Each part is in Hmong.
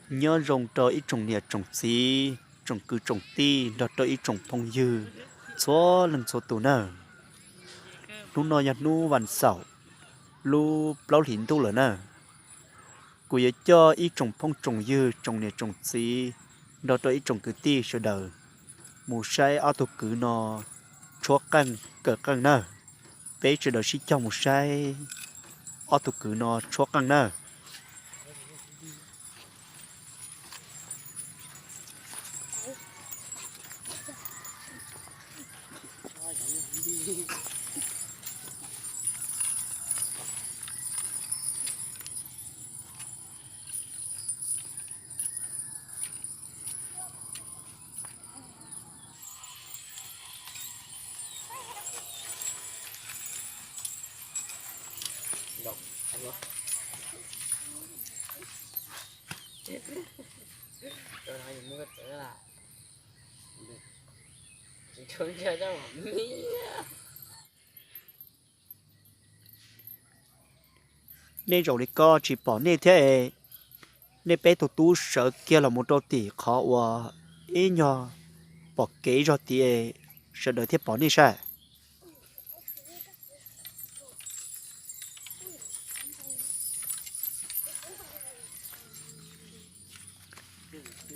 Nyob zoo rau ib tsoom niam tsoom txiv, tsoom kwv tsoom tij nrog rau ib tsoom phooj ywg txhua leej txhua tus nawb. Hnub no yog hnub vas xaum, lub plaub hlis ntuj lawm na. Kuv yuav coj ib tsoom phooj tsoom ywg, tsoom niam tsoom txiv nrog rau ib tsoom kwv tij sawv daws mus saib ob tug kwv no tshuab qeej kawm qeej nawb. Peb sawv daws sib cog mus saib ob tug kwv no tshuab qeej nawb. Nej zaum li ko tsis pom nej thiab es, nej peb tug tub sawv kiag los mus rau tim qhov uas ib nyuag pom kev zog tid es sawv daws thiaj pom nej saib.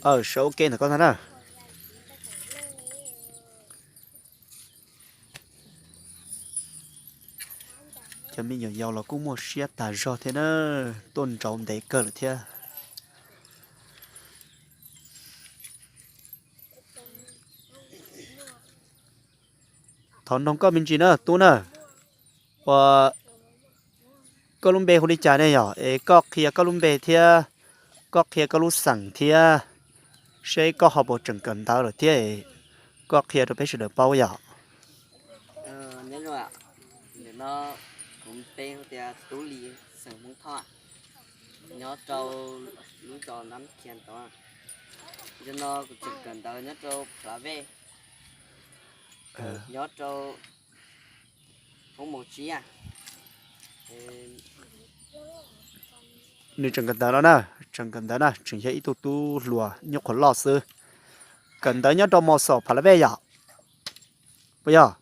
Aw, sawv ua ke ntawm ko ntag na. Cov me nyuam yaus los kuj muaj siab tas zog thiab na, tuaj nrauv ntev kawg lawm thiab. Thov noog koj me ntsis na tub na, ua koj lub npe hu li cas ne yom? Es koj qhia koj lub npe thiab koj qhia koj lub xeem thiab seb koj ho puas tseem kawm ntawv lawm thiab, koj qhia rau peb sawv daws paub yom. Ntawm no kuv npe hu tias Tub Lis, xeem Hmoob Thoj, nyob rau lub zos Nab Khias tod. Ntawm no kuv tseem kawm ntawv nyob rau Phav Vej, nyob rau hoob mos tsib. Nws tseem kawm ntawv no na, tseem kawm ntawv na, tseem yog ib tug tub hluas nyuj qhuav loj xwb. Kawm ntawv nyob rau mos xom Phav Vej yom? Puas yog?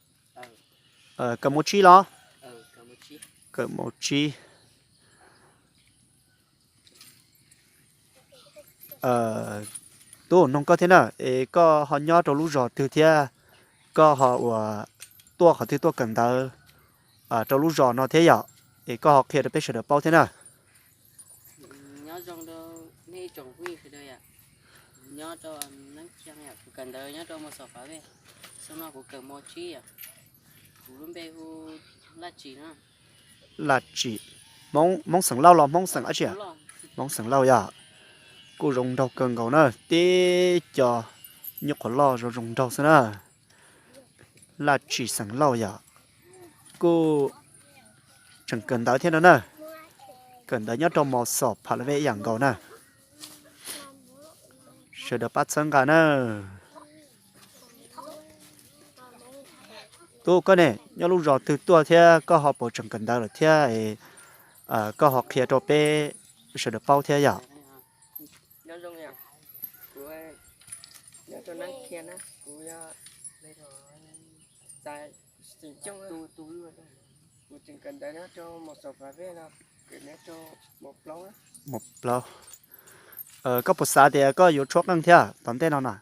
Kawm mos tsib los? Kawm mos tsib. Tub, noog koj thiab na, es koj ho nyob rau lub zos twg thiab koj ho uas tuaj qhov twg tuaj kawm ntawv rau lub zos no thiab yom? Es koj ho qhia rau peb sawv daws paub thiab na. Nyob zoo rau nej tsoom phooj ywg sawv daws yom. Kuv nyob rau Nab Khias yom, kuv kawm ntawv nyob rau mos xom Phav Vej. Xyoo no kuv kawm mos tsib yom. Kuv lub npe hu Laj Tsim no. Laj Tsim, Hmoob xeem Lauj los Hmoob xeem dab tsi? Hmoob xeem Lauj yom. Kuj zoo nraug kawg nkaus na, tib co nyuj qhuav loj zoo zoo nraug xwb na. Laj Tsim xeem Lauj yom. Kuj tseem kawm ntawv thiab no na. Kawm ntawv nyob rau mos xom Phav Vej ib yam nkaus na. Sawv daws pab txhawb nqa na. Tub, koj ne, nyob lub zos twg tuaj thiab koj ho puas tseem kawm ntawv lawm thiab, koj ho qhia rau peb sawv daws paub thiab yom. Mos plaub. Koj puas xav tias koj yuav tshuab qeej thiab tom ntej no na?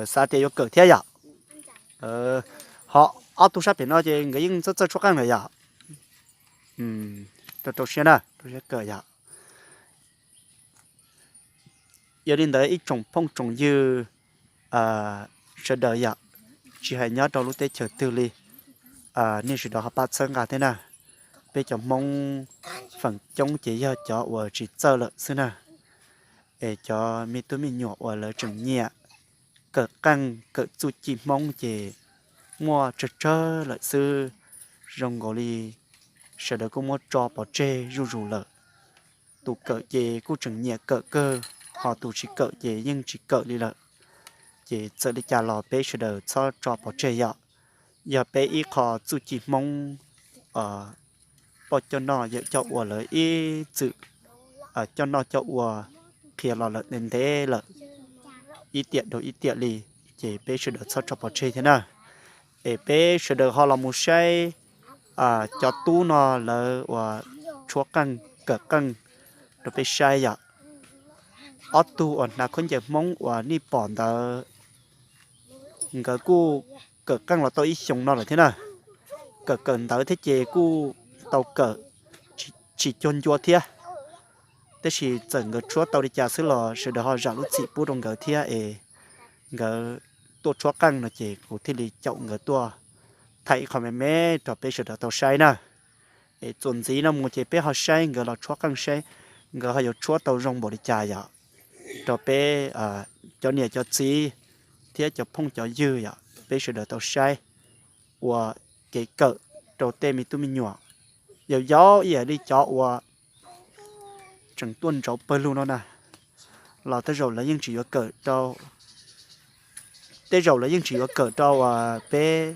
Xav tias yuav kawm thiab yom? Ho ob tug sab pem no ces nkawd yeej txawj txawj tshuab qeej lawm yom? Rau rau siab na, rau siab kawm yom. Yog li ntawd ib tsoom phooj tsoom ywg sawv daws yom, tsis hais nyob rau lub teb chaws twg li, nej sawv daws ho pab txhawb nqa thiab na. Peb cov Hmoob feem coob ces yog cov uas tsis txawj lawm xwb na. Es cov me tub me nyuam uas lawv tseem nyiam kawm qeej kawm txuj ci Hmoob ces muaj tsawg tsawg lawm xwb. Zoo nkaus li sawv daws kuj muab tso pov tseg zuj zus lawm. Tus kawm ces kuj tseem nyiam kawm kawg, ho tus tsis kawm ces yeej tsis kawm li lawm. Ces txawm li cas los peb sawv daws txhob tso pov tseg yom. Yog peb ib qho txuj ci Hmoob poj coj noj yawm coj ua lawv ib txwm coj noj coj ua qhia los lawm ntev ntev lawm, ib tiam dhau ib tiam li, ces peb sawv daws txhob tso pov tseg thiab na. Es peb sawv daws ho los mus saib cov tub no lawv uas tshuab qeej kawm qeej rau peb saib yom. Ob tug uas hnav khaub ncaws Hmoob uas nej pom ntawd, nkawd kuj kawm qeej los tau ib xyoos no lawm thiab na. Kawm kawm ntawv thiab ces kuj tau kawm tsis cuag ncua thiab, tab sis txawm nkawd tshuab tau li cas xwb los sawv daws ho zam lub txim pub rau nkawd thiab es nkawd tuaj tshuab qeej no ces kuv thiaj li caum nkawd tuaj thaij ib qho me me rau peb sawv daws tau saib na. Es txuas ntxiv no mus ces peb ho saib nkawd los tshuab qeej saib nkawd ho yuav tshuab tau zoo npaum li cas yom, rau peb cov niam cov txiv thiab cov phooj cov ywg yom, peb sawv daws tau saib ua kev kawm rau tej me tub me nyuam, yau yau ib yam li cov uas tseem tuaj ntsauv pawg lug no na, los tej zaum lawv yeej tsis yuav kawm rau, tej zaum lawv yeej tsis yuav kawm rau uas peb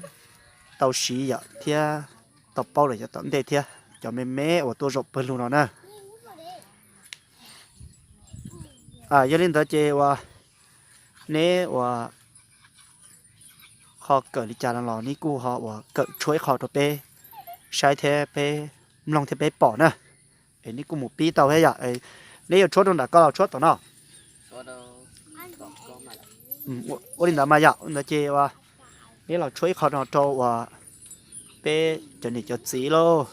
tau siv yom thiab tau paub lawm yav tom ntej thiab, cov me me uas tuaj zaum pawg lug no na. Yog li ntawd ces uas neb uas ho kawm li cas no los neb kuj ho uas kawm tshuab ib qho rau peb saib thiab peb mloog thiab peb pom na. Es neb kuj mus pib tau thiab yom. Neb yuav tshuab rau nram ko los tshuab tom no? Ua li ntawd mas yom, ua li ntawd ces uas neb los tshuab ib qho no rau uas peb cov niam cov txiv lauj,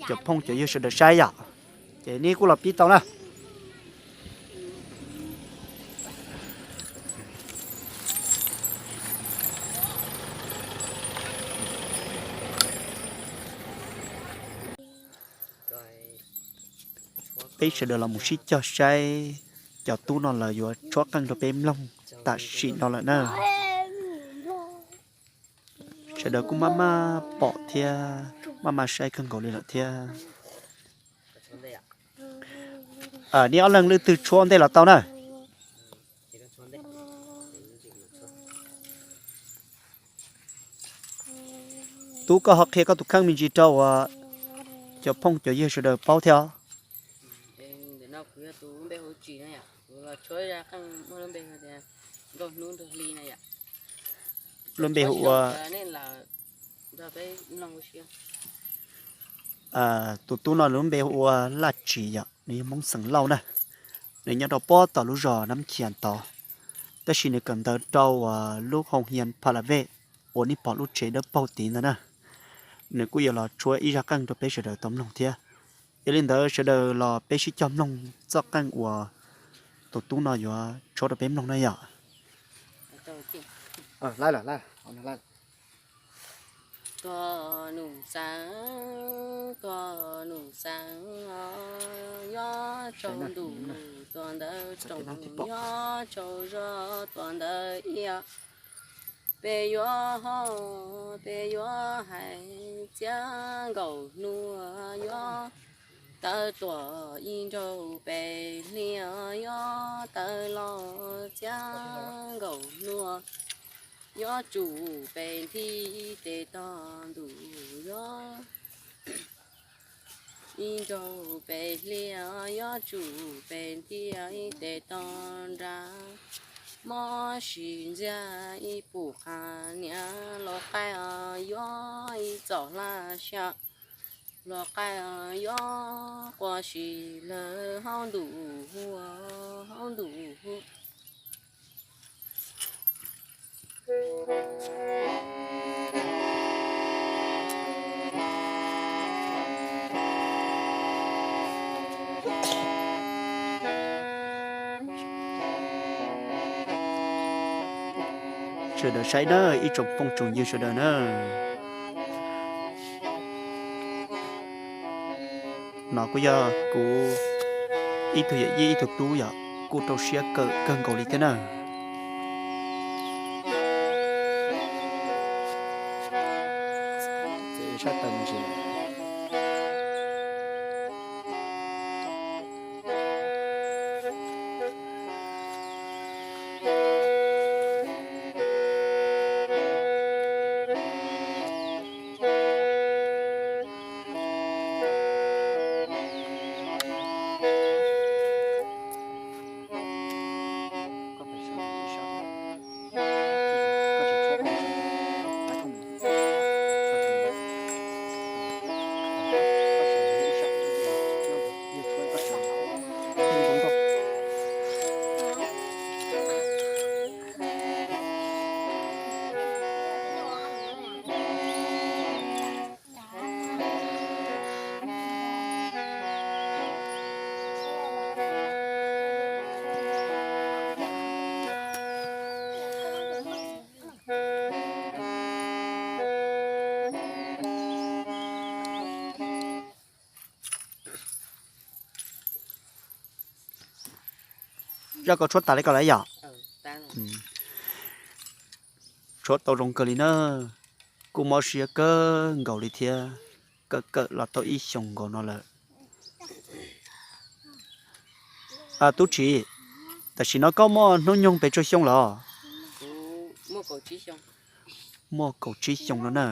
cov phooj cov ywg sawv daws saib yom. Ces neb kuj los pib tau na. Peb sawv daws los mus sib cog saib cov tub no lawv yuav tshuab qeej rau peb mloog tam sim no lawm na. Sawv daws kuj maj maj pom thiab maj maj saib kawg nkaus li lawm thiab. Neb ob leeg leej twg tshuab ntej los tau na. Tub, koj ho qhia koj tus kheej me ntsis rau uas cov phooj cov ywg sawv daws paub thiab os. Lub npe hu ua, tus tub no lub npe hu ua Laj Tsis yom, nws yog Hmoob xeem Lauj na. Nws nyob rau pob tom lub zos Nab Khias tod, tab sis nws kawm ntawv rau uas lub hoo hias Pha La Vej uas nej pom lub tsev dawb paug tid ntawd na. Nws kuj yuav los tshuab ib zaj qeej rau peb sawv daws tau mloog thiab. Yog li ntawd sawv daws los peb sib cog mloog txoj qeej uas tus tub no yuav tshuab rau peb mloog na yom. Tuaj num xaav, tuaj num xaav, nyob tsau ntuj tuaj ntawd rooj, nyob tsau zog tuaj ntawd iab. Peb yuav hais, peb yuav hais txiab nkaus hnub yuav tawv tuaj ib nraug peb hli yuav tawv los txiab nkaus hnub yuav tsum peb nthi ib tes tog ntuj yuav ib nraug peb hli yuav tsum peb nthi ib tes tog nrad. Mob sis ntxiag ib pum qhab niam los qaij yuav ib txoj hlab xya los qaij yuav quaj sis lawv haub ntuj hu, haub ntuj hu. Sawv daws saib na, ib tsoom phooj tsoom ywg sawv daws na. No kuj yog kuv ib tug yawm yij ib tug tub yom, kuj rau siab kawm kawg nkaus li thiab na. Zaj koj tshuab tas li ko lawm yom? Tshuab tau zoo kawg li na, kuj mob siab kawg nkaus li thiab, kawm kawm los tau ib xyoos nkaus no lawm. Tub Tsim, tam sim no koj muaj hnub nyoog pes tsawg xyoo lawm? Muaj kaum tsib xyoo no na.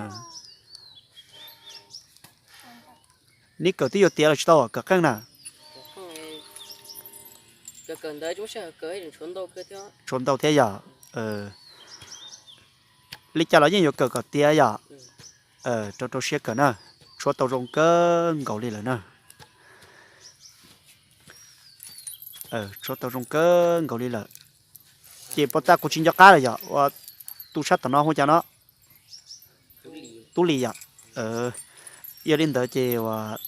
Neb kawm twb yuav tiav los tsis tau, kawm qeej na? Tshuav ntau thiab yom. Li cas los yeej yuav kawm kom tiav yom. Rau rau siab kawm na, tshuab tau zoo kawg nkaus li lawm na. Tshuab tau zoo kawg nkaus li lawm. Ces pov txaj kuv tsis nco qab lawm yom, ua tub sab tom no hu cas no? Tub Lis yom. Yog li ntawd ces uas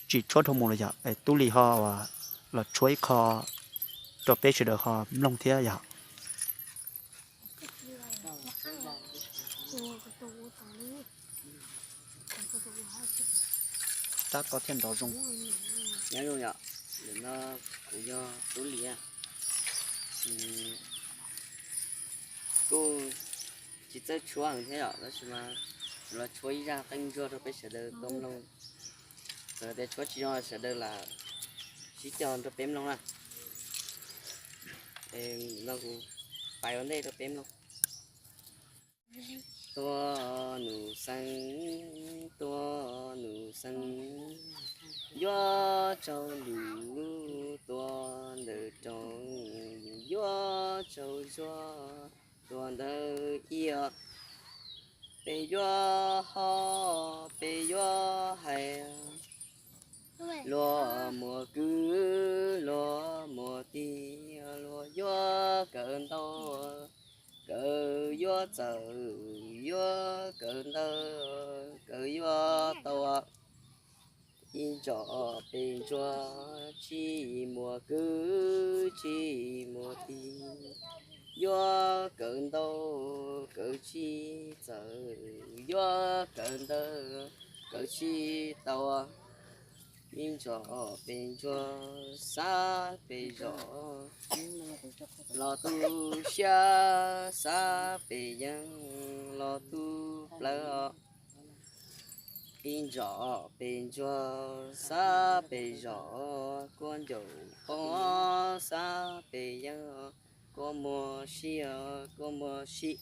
tsis tshuab dhau mus lawm yom, Tub Lis ho uas los tshuab ib qho rau peb sawv daws ho mloog thiab yom. Tab koj thiaj nrov zoo. Nyob zoo yom, nim no kuv yog Tub Lis. Kuj tsis txawj tshuab heev thiab yom, tab sis mas los tshuab ib zaj qeej ntsuag rau peb sawv daws tau mloog. Txawm tias tshuab tsis zoo sawv daws lam sib cog nrog peb mloog na. No kuv pais ua ntej rau peb mloog. Tua nus xeeb, tua nus xeeb, yuav tsaug lus tua ntawm rooj, yuav tsaug zog tua ntawm iab. Peb yuav hais, peb yuav hais, luag muaj kwv, luag muaj tij, luag yuav kawm ntau, kawm yuav txawm, yuav kawm ntau, kawm yuav tau. Ib ntsom peb ntsuag tsis muaj kwv tsis muaj tij, yuav kawm ntau kawm tsis txawj, yuav kawm ntau kawm tsis tau. Ib ntsom peb ntsuag xab peb zos, los tu siab xab peb yeeb los tu plawv. Ib ntsom peb ntsuag xab peb zos, kua ncaum poob xab peb yeeb, kua muag sib, kua muag sib.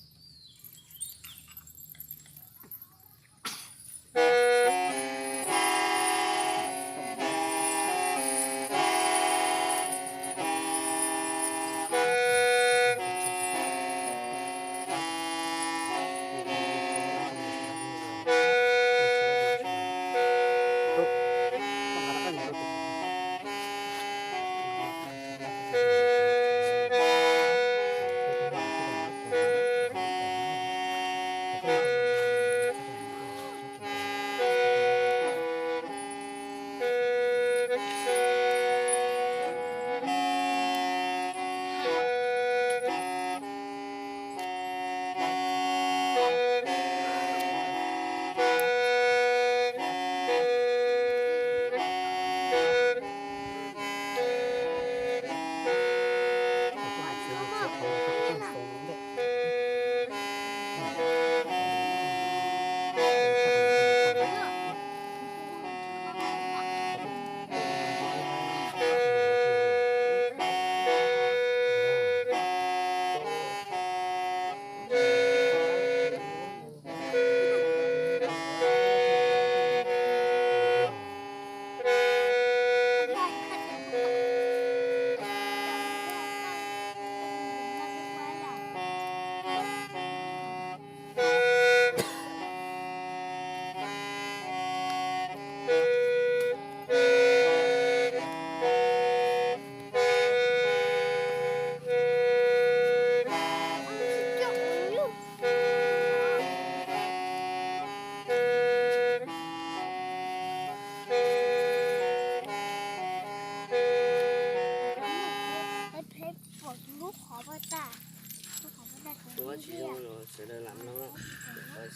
Tshuab tsis zoo los sawv daws lam mloog,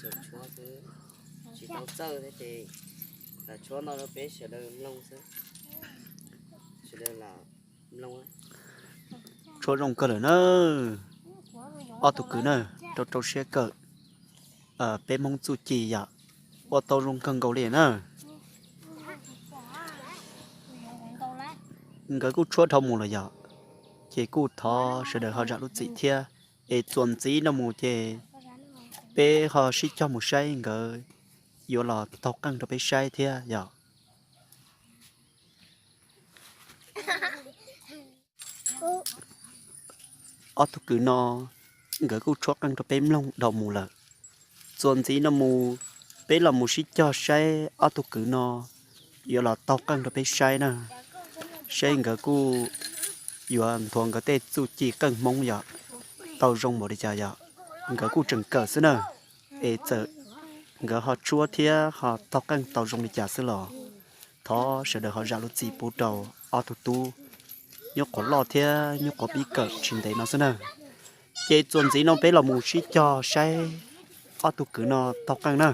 sawv tshuab xwb, tsis tau txawj thiab ces lam tshuab no rau peb sawv daws mloog xwb. Sawv daws lam mloog. Tshuab zoo kawg lawm na. Ob tug kwv na, rau rau siab kawm peb Hmoob txuj ci yom. Ua tau zoo kawg nkaus li na. Nkawd kuj tshuab dhau mus lawm yom, ces kuj thov sawv daws ho zam lub txim thiab, es txuas ntxiv no mus ces peb ho sib cog mus saib nkawd yuav los taug qeej rau peb saib thiab yom. Ob tug kwv no nkawd kuj tshuab qeej rau peb mloog dhau mus lawm. Txuas ntxiv no mus, peb los mus sib cog saib ob tug kwv no yuav los taug qeej rau peb saib na. Saib nkawd kuj yuav nthuav nkawd tej txuj ci qeej Hmoob yom, tau zoo npaum li cas yom. Nkawd kuj tseem kawm xwb na, es txawm nkawd ho tshuab thiab ho taug qeej tau zoo li cas xwb los thov sawv daws ho zam lub txim pub rau ob tug tub nyuj qhuav loj thiab nyuj qhuav pib kawm tsis ntev no xwb na. Ces txuas ntxiv no peb los mus sib cog saib ob tug kwv no taug qeej na.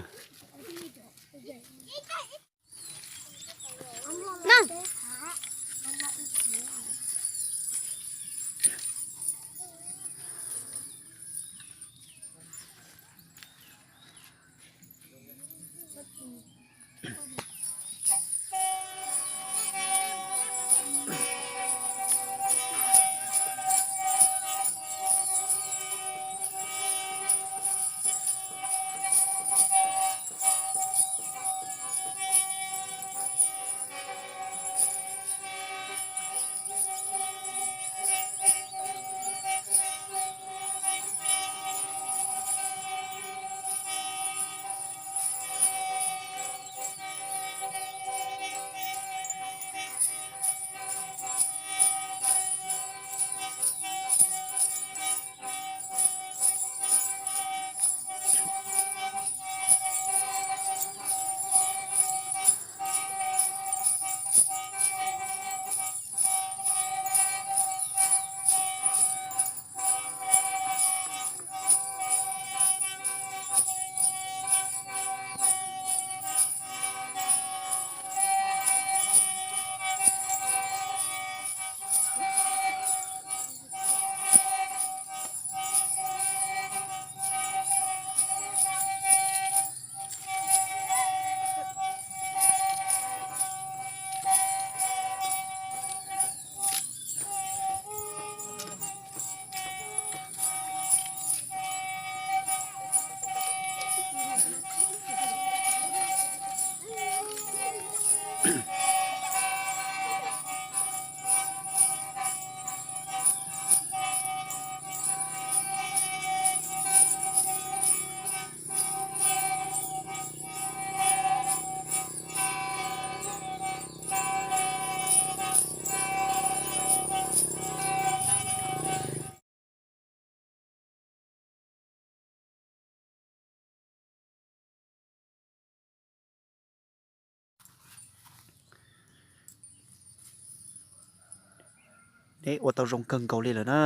Neb ua tau zoo kawg nkaus li lawm na.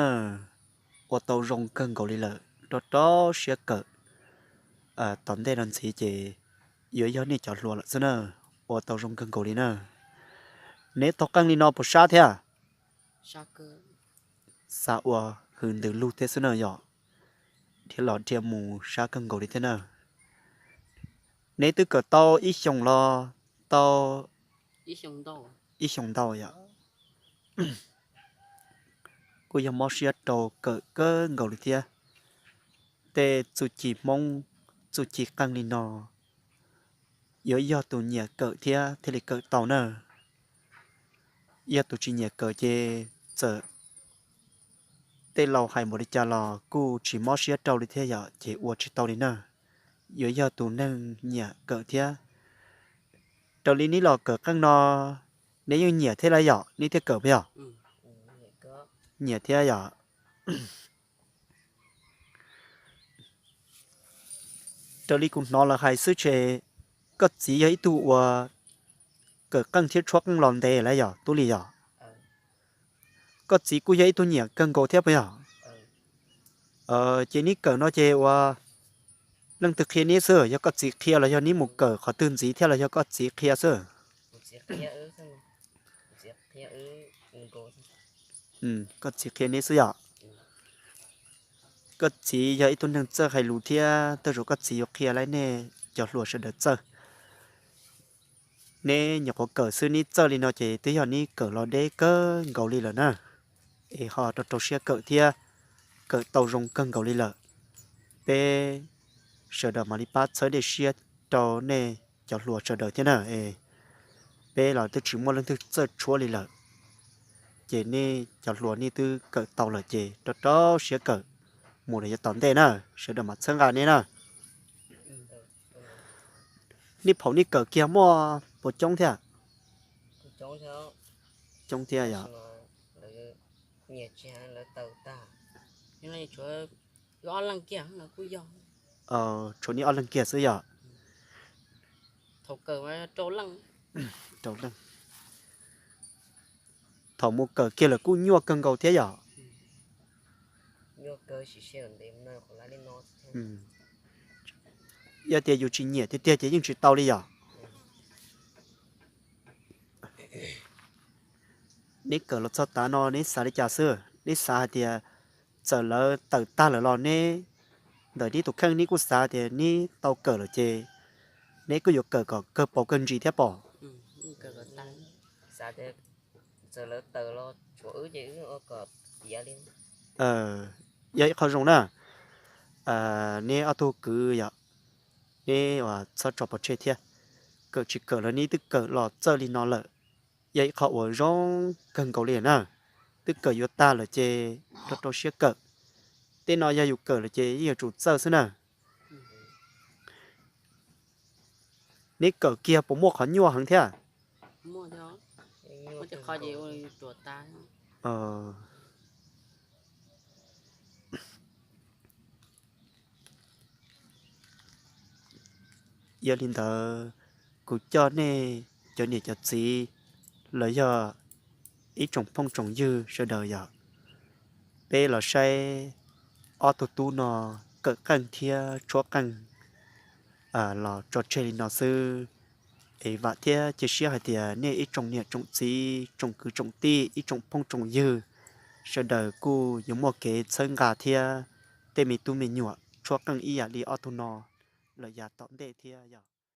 Ua tau zoo kawg nkaus li lawm, rau rau siab kawm. Tom ntej no ntxiv ces yuav yog nej cov hluas lawm xwb na. Ua tau zoo kawg nkaus li na. Neb taug qeej li no puas sab thiab? Xav ua hws ntws lug thiab xwb na yom. Dhia los dhia mus sab kawg nkaus li thiab na. Neb twb kawm tau ib xyoos los tau ib xyoos ntau yom. Kuj yog mob siab rau kawm kawg nkaus li thiab. Tej txuj ci Hmoob, txuj ci qeej li no, yuav yog tus nyiam kawm thiab thiaj li kawm tau na. Yog tus tsis nyiam kawm ces txawm tej laus hais npaum li cas los kuj tsis mob siab rau li thiab yom, ces ua tsis tau li na. Yuav yog tus neeg nyiam kawm thiab. Raws li neb los kawm qeej no, neb yeej nyiam thiab lawm yom, neb thiaj kawm puas yog? Nyiam thiab yom. Raws li kuv hnov lawv hais xwb ces koj txiv yog ib tug uas kawm qeej thiab tshuab qeej los ntev lawm yom, Tub Lis yom? Koj txiv kuj yog ib tug nyiam kawg nkaus thiab puas yog? Ces neb kawm no ces ua leej twg qhia neb xwb, yog koj txiv qhia los yog neb mus kawm qhov twg ntxiv thiab los yog koj txiv qhia xwb? Koj txiv qhia neb xwb yom? Koj txiv yog ib tug neeg txawj hais lus thiab, tej zaum koj txiv yuav qhia laib nej cov hluas sawv daws txawj. Neb nyuam qhuav kawm xwb neb txawj li no ces twb yog neb kawm los deb kawg nkaus li lawm na, es ho rau rau siab kawm thiab, kawm tau zoo kawg nkaus li lawm. Peb sawv daws mam li pab txhawb dej siab rau nej cov hluas sawv daws thiab na. Peb los twb tsis muaj leej twg txawj tshuab li lawm, ces nej cov hluas nej twb kawm tau lawm ces rau rau siab kawm mus los yuav tom ntej na, sawv daws mam txhawb nqa nej na. Nej phaum nej kawm kiag muaj puas coob thiab? Coob thiab yog? Tshuav nej ob leeg kiag xwb yog? Thaum mus kawm kiag lawm kuj nyuaj kawg nkaus thiab yog? Yog tias yus tsis nyiam tiag tiag ces yeej tsis tau li yog? Neb kawm los txog tav no neb xav li cas xwb? Neb xav hais tias txawm lawv tawm tag lawm los neb, ntawm neb tus kheej neb kuj xav tias neb tau kawm lawm ces neb kuj yuav kawm kom kawg paus kawg ntsis thiab pom? Yog ib qho zoo na. Neb ob tug kwv yog, neb txhob tso pov tseg thiab. Kawm tsis kawm los neb twb kawm los txawj li no lawm, yog ib qho uas zoo kawg nkaus li na. Twb kawm yuav tag lawm ces rau rau siab kawm. Tej no yog yus kawm lawm ces yeej yuav tsum txawj xwb na. Neb kawm kiag puas muaj qhov nyuaj heev thiab? Yog li ntawd, kuv coj nej cov niam cov txiv los yog ib tsoom phooj tsoom ywg sawv daws yog, peb los saib ob tug tub no kawm qeej thiab tshuab qeej los tso tseg li no xwb. Es vam thiab cia siab hais tias nej ib tsoom niam tsoom txiv, tsoom kwv tsoom tij, ib tsoom phooj tsoom ywg sawv daws kuj yuav muaj kev txhawb nqa thiab tej me tub me nyuam tshuab qeej ib yam li ob tug no lawm yav tom ntej thiab yog.